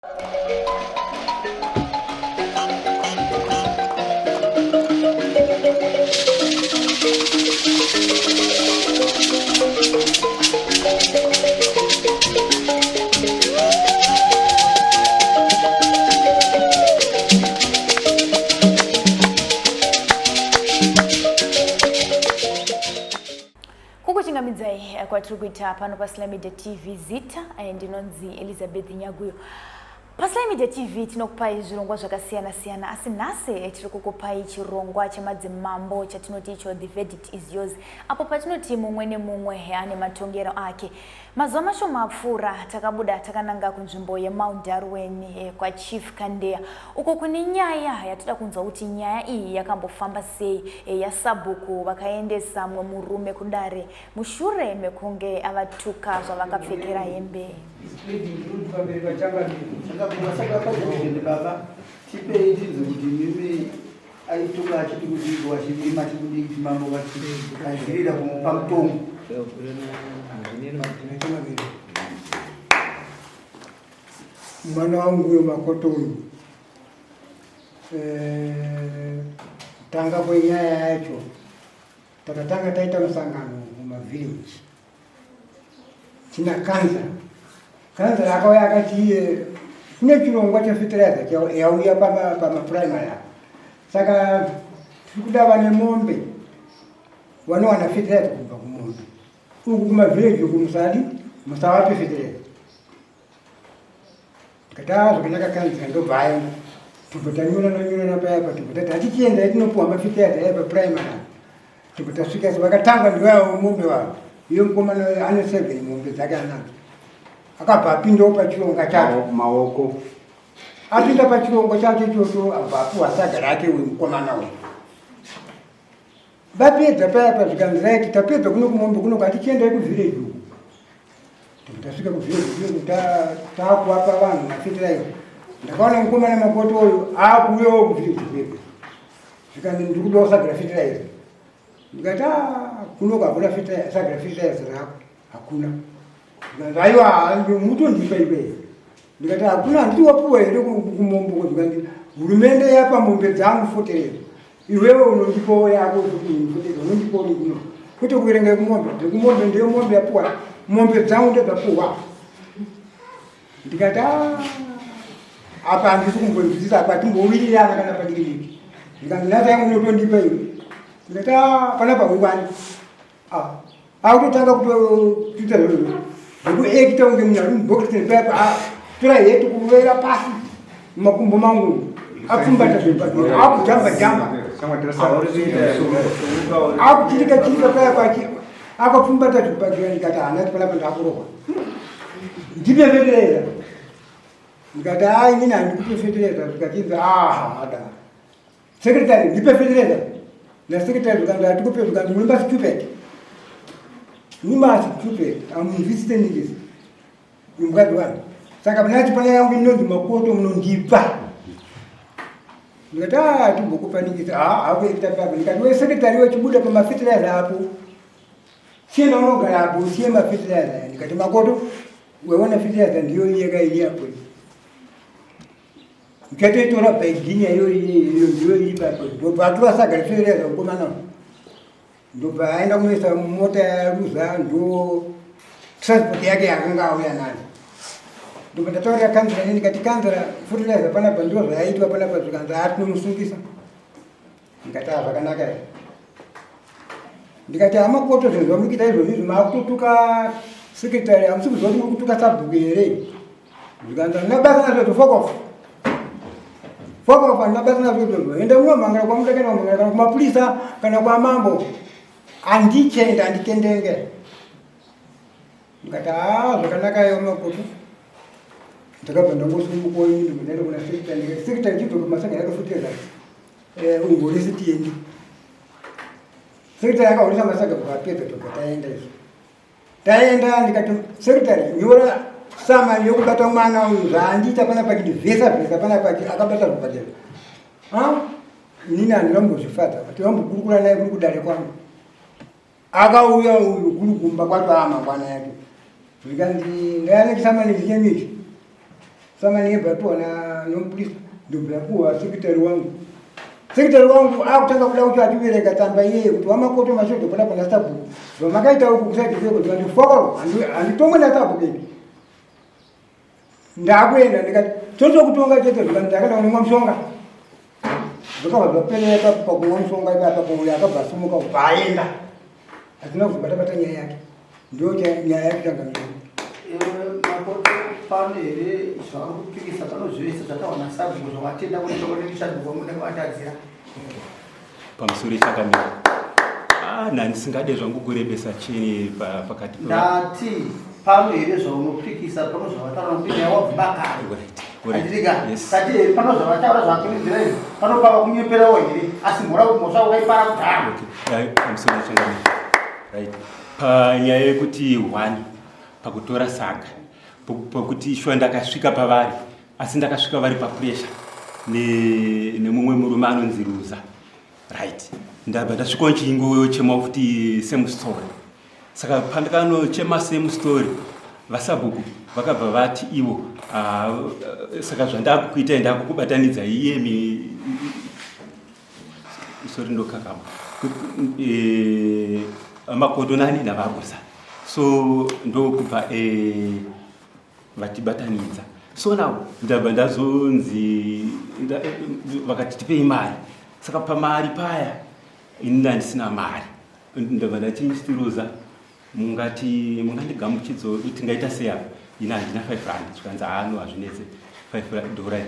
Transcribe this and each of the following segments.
Kukuchingamidzai kwatiri kuita pano paSly Media TV. Zita ndinonzi Elizabeth Nyaguyo. PaSly Media TV tinokupai zvirongwa zvakasiyana siyana, asi nhasi tiri kukupai chirongwa chemadzimambo chatinoti icho The Verdict is Yours, apo patinoti mumwe nemumwe ane matongero ake. Mazuva mashoma apfuura takabuda takananga kunzvimbo yeMount Darwin kwaChief Kandeya, uko kune nyaya yatoda kunzwa kuti nyaya iyi yakambofamba sei yasabhuku vakaendesa mumwe murume kudare mushure mekunge avatuka zvavakapfekera hembe. Baba, tipei tinzwe kuti mimi aituka achiti kudii wachivima achikudii kuti mambo vachigadzirira kumupa mutongo. Mwana wangu uyo Makoto uyu, kutanga kwenyaya yacho takatanga taita musangano mumavillage tina kanzara. Kanzara akauya akati iye kune chirongwa chefetiraiza yauya pamapuraimari apa, saka tiri kuda vane mombe vanowana fetiraiza kubva kumombe uku kumavhireji uku, musadi musavape fetiraiza. Tikati aa zvakanaka kanzira, ndobva aenda. Tobva tanyorana nyorana paya pa, tobva tati hatichienda tinopuwa mafetiraiza aya papuraimari apa. Tobva tasvika, vakatanga ndivawo mombe vavo. Iyo mukomana ane 7 mombe dzake anadzo, akabva apindawo pachironga chacho. Maoko apinda pachirongwa chacho ichocho, abva apuwa saga rake uyu mukomana uyu. Vapedza paya pazvikanzi right, tapedza kuno kumombe kuno, hatichiendai kuvhireji uku. Tobva tasvika kuvhireji kuno, taakuvapa vanhu mafetiraiza. Ndakaona mukomana Makoto uyu aakuuyawo kuvhireji kwedu, zvikanzi ndiri kudawo saga rafetiraiza. Ndikati kunoko hakuna saga rafetiraiza rako, hakuna. Zvikanzi aiwa, mutondipa iwewe. Ndikati hakuna, handiti wapuwa here kumombe? Zvikanzi hurumende yapa mombe dzangu fotereza, iwewe unondipawo yako fotereza, unondipawo kuno, kwete kuverenga yekumombe. Ndekumombe ndiyo mombe yapuwa, mombe dzangu ndedzapuwa. Ndikati apa handisi kumbonzwisisa apa, timbowirirana kana padikidiki. Ndikanzi nhasi yangu unotondipa iwe. Ndikati panapa hungwani akutotanga kutoita zvekuekita kunge munhu ari mubhokisi paya, tora heti kuvera pasi mumakumbo mangu, apfumbata zvibhadhura, akujamba jamba, akuchirika chirika paya pachi, akapfumbata zvibhadhura. Ndikati hana panapa ndakurohwa, ndipe fetereza. Ndikati haa, inini handikupe fetereza. Zvikachinzi aha, madam secretary, ndipe fetereza. Nasekretary zvikanzi hatikupe. Zvikanzi muri mastupid, muri mastupid, amunzwisise ningisi mukadzi wangu. Saka panati pana yangu inonzi Makoto, munondipa. Ndikati a timbokupa ningisi hakuita papa. Ndikati we secretary wechibuda pamafetereza apo, sienda unogara apo, usiye mafetereza. Ndikati Makoto, weona fetereza ndiyo iyeka iri apo, ndichatoitora bhaigini iyo iyo ndiyo iri papo. Ndobva atora saga refetereza mukomana, ndobva aenda kunoisa mota yaruza, ndo transport yake yakanga auya nayo. Ndobva ndataurira kanzura ini, ndikati kanzura, fertilizer panapa ndo zvayaitwa panapa. Zvikanzi haa, tinomusungisa. Ndikati haa, zvakanaka here? Ndikati hamakoto, zvinhu zvamuri kuita izvozvi izvi, maakutotuka secretary, hamusi kuziva kuti muri kutuka sabhuku here? Zvikanzi handina basa nazvo, fuck off, fuck off, handina basa nazvo izvozvo, enda munomhangara kwamuda kuenda kumhangara, kana kumapurisa kana kwamambo, handichenda, handitendenge. Ndikati haa, zvakanaka iyo Makoto. Ndakabva ndangosumukawo ini, ndobva ndaenda kuna secretary. Ndikati secretary, chidzoka masaga yakafutira ungorisi tiende. Secretary akahoresa masaga, pakapedza tobva taenda izvo. Taenda, ndikati secretary, nyora samani yokubata mwana uyu zvaandiita panapa, chindivhesa vhesa panapa, akabata zvibhadhera. Inini handina kumbozvifadza, tinambokurukura naye kuri kudare kwangu. Akauya uyu kuri kumba kwacho amangwana yacho, zvikanzi ndayane chisamani chenyu ichi. Samani yebva yapiwa nomupurisa ndobva yapiwa sekretary wangu. Sekretary wangu akutanga kuda kuti ativerenga tsamba iyeye kuti wamakoto mashodho pana pana sabhuku. Zvamakaita uku kusaidi kuyeko ndikati fokoro handitomwe nasabhuku ini. Ndakuenda ndikati totokutonga chete zvikanzi ndakaenda kunomwa mushonga. Zvakabva zvaperera ipapo pakumwa mushonga ipapo uyo akabva asimuka kubva aenda. Hatina kuzobata bata nyaya yake. Ndiyo nyaya yake changamire. Makoto pano here zvauri kupikisa pano zvese zvataura nasabhuku zvawatenda kuti chokonekishabhuku wamuda kuvatadzira. Pamusoro changamire. Ah, ndisingade zvangu kurebesa chini pakati. Ndati pano here zvaunopikisa pano zvawataura nokuti nyaya wabvuma kare. Andirika tati here pano zvavataura zvakurudzira izvi pano pava kunyeperawo here asi mhora mhosva wakaipara kudhara. Pamusoro changamire. Right. Panyaya yekuti one pakutora saga pakuti shuwa ndakasvika pavari asi ndakasvika vari papressure nemumwe murume anonzi Ruza. Right. Ndabva ndasvika ndichingochema futi same story. Saka pandakanochema same story vasabhuku vakabva vati ivo ah, saka zvandakukuitai ndakukubatanidza iyemi sorry ndokakama eh, makoto nani navaruza so ndokubva eh, vatibatanidza so now ndabva ndazonzi vakati tipei mari saka pamari paya ini ndandisina mari ndabva ndati mr mungati mungandigamuchidzo tingaita sei apa ini handina 5 rand zvikanzi haano hazvinetse 5 rand dorai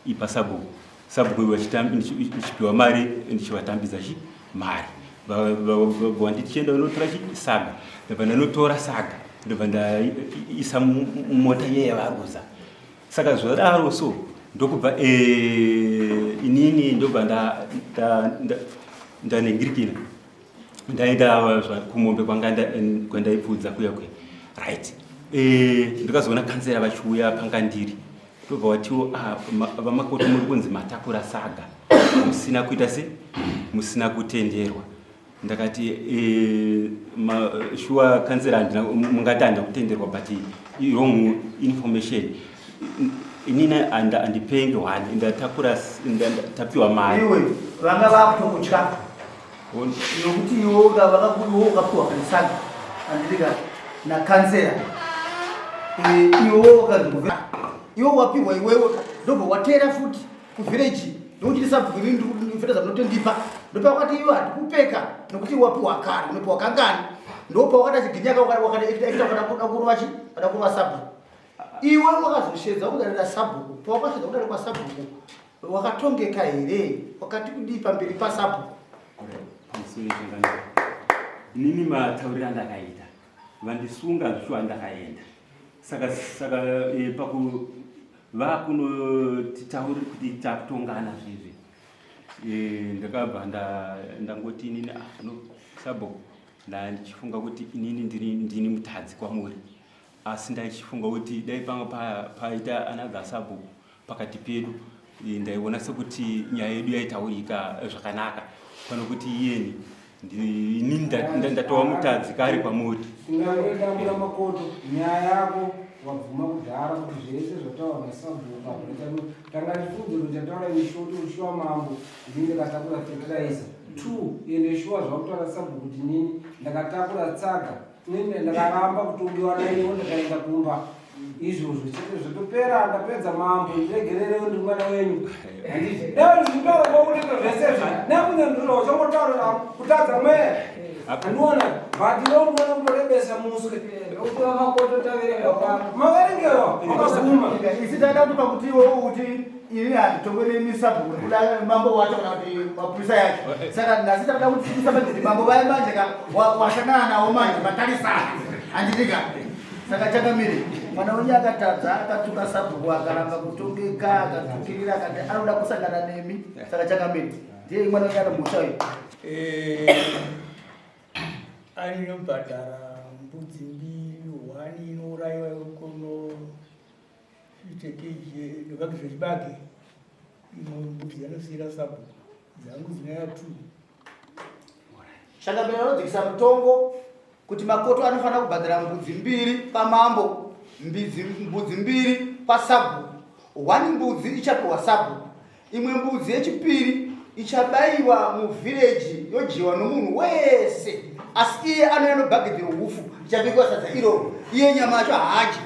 ipa sabhuku sabhuku ndichipiwa mari ndichivatambidza chi mari wanditi chienda unotora chi saga ndobva ndanotora saga ndobva ndaisa mumota iye yavaruza saka zvadaro so ndokubva eh, inini ndobva ndanengirikina ndaenda kumombe kwandaipfudza kuya kuya right eh, ndikazoona kansera vachiuya panga ndiri ndobva watiwo ah, vamakoto muri kunzi matakura saga musina kuita se musina kutenderwa ndakati eh, shuwa kansera mungati handina kutenderwa but wrong information inini andipenge one ndatakura tapiwa mari iwe vanga vakutokutya nokuti iwe vakakuiwe ukapiwa kanisaga andirika nakansera eh, iwe wakanzi iwe wapiwa iwewe ndobva wateera futi kuvhireji nokuti ndisabhuku ini ndifeta zvamunotondipa ndopawakati iwe handikupeka nokuti wapiwa kare unopiwa kangani ndopawakati achiginyaka wakada kurova chi kada kurova sabhuku iwe wakazoshedza kudarira sabhuku pawakashedza kudare kwasabhuku wakatongeka here wakati kudii pamberi pasabhuku inini matauriro andakaita vandisunga zvishuwa ndakaenda saka saka e, paku vakunotitauri kuti takutongana zvezve e, ndakabva ndangoti inini ah, no sabhuku ndandichifunga kuti inini ndini mutadzi kwamuri asi ndaichifunga kuti dai panga paita another sabhuku pakati pedu ndaiona sekuti nyaya yedu yaitaurika zvakanaka pano kuti iyeni ini ndatova mutadzi kare kwamuri tingangoitambura makoto nyaya yako wabvuma kudhara kuti zvese zvataura nasabhuku apa tanga tifunze kuti chataura mishoti ushuwa mambo ndini ndakatakura fertilizer two ende shuwa zvakutaura sabhuku kuti nini ndakatakura tsaga Nini ndakaramba kutongewa naiwo ndakaenda kumba izvozvo chete zvotopera ndapedza mambo ndiregererewo ndiri mwana wenyu handiti dai nditaura kwakutoita zvese izvi nakunyandirira uchangotaura kutadza mweya andiona but iwe unoona kutorebesa muswe maverengero akaguma isi taida kuti pakuti iwe kuti ini handitongwe nemi sabhuku nekuda mambo wacho kana kuti mapurisa yacho saka nhasi takuda kuti manje mambo vaye manje ka wasangana nawo manje matarisana handitika saka chakamire mwana wenyu akatadza akatuka sabhuku akaramba kutongeka akatukirira akati anoda kusangana nemi saka chakamire ndiye mwana wenyu anomhosva uyu eh, anobhadhara mbudzi mbiri hwani inourayiwa kuno 50 kg ndovaki zvechibage imwe mbudzi yanosiyira sabhuku dzangu dzinaya two Changamire vanodzikisa mutongo kuti makoto anofanira kubhadhara mbudzi mbiri pamambo mbudzi mbiri pasabhuku. One mbudzi ichapiwa sabhuku, imwe mbudzi yechipiri ichabayiwa muvhireji yodyiwa nomunhu wese, asi iye anouya nobhagidhi roupfu, ichabikwa sadza iroro, iye nyama yacho haadyi.